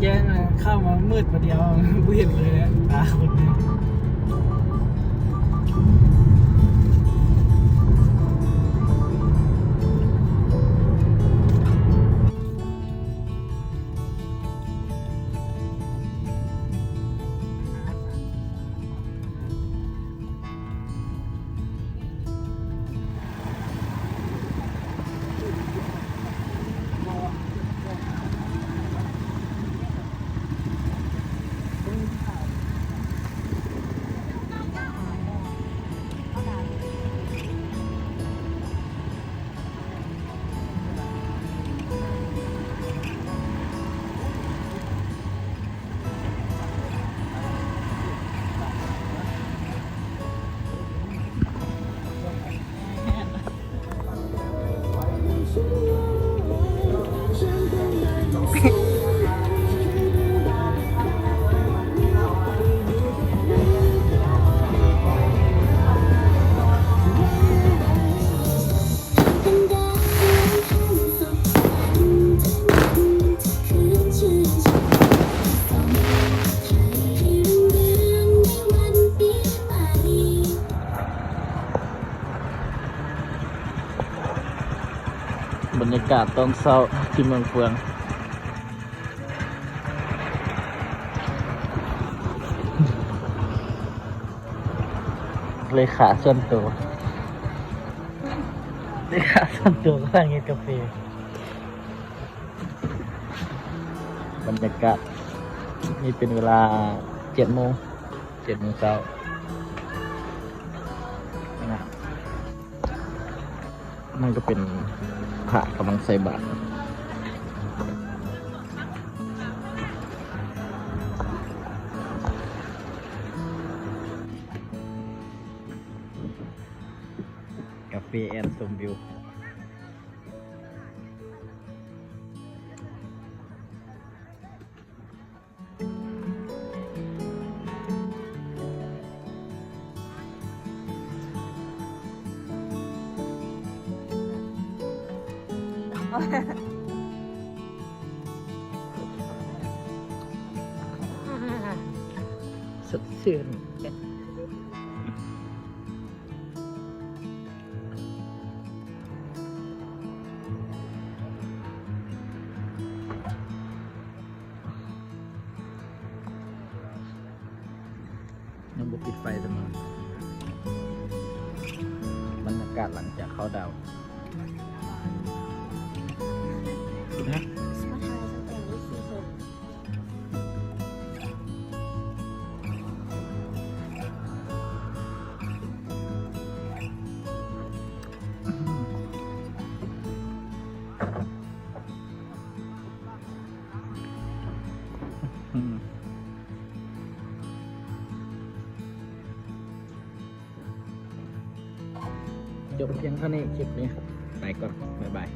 ແຈ້ງ ເຂົ້າມາມືດບາດດຽວ ບໍ່ເຫັນເລີຍ ຕາຄົນນີ້. ບັນຍາກາດຕອນເຊົ້າທີ່ເມືອງເຟືອງ. ເລຂາສ່ວນໂຕ ເລຂາສ່ວນໂຕກຳລັງເຮັດກາເຟ. ບັນຍາກາດ ນີ້ເປັນເວລາເຈັດໂມງ ເຈັດໂມງເຊົ້ານະ. ນັ້ນກໍເປັນພະກຳລັງໃສ່ບາດ. ກາເຟແອນຊົມວິວ. ສົດຊື່ນ. ຍັງບໍ່ປິດໄຟຊັ້ນ. ບັນຍາກາດຫຼັງຈາກເຂົ້າດາວ. ຈົບພຽງເທົ່ານີ້ ຄລິບນີ້ ໄປກ່ອນ ບາຍບາຍ.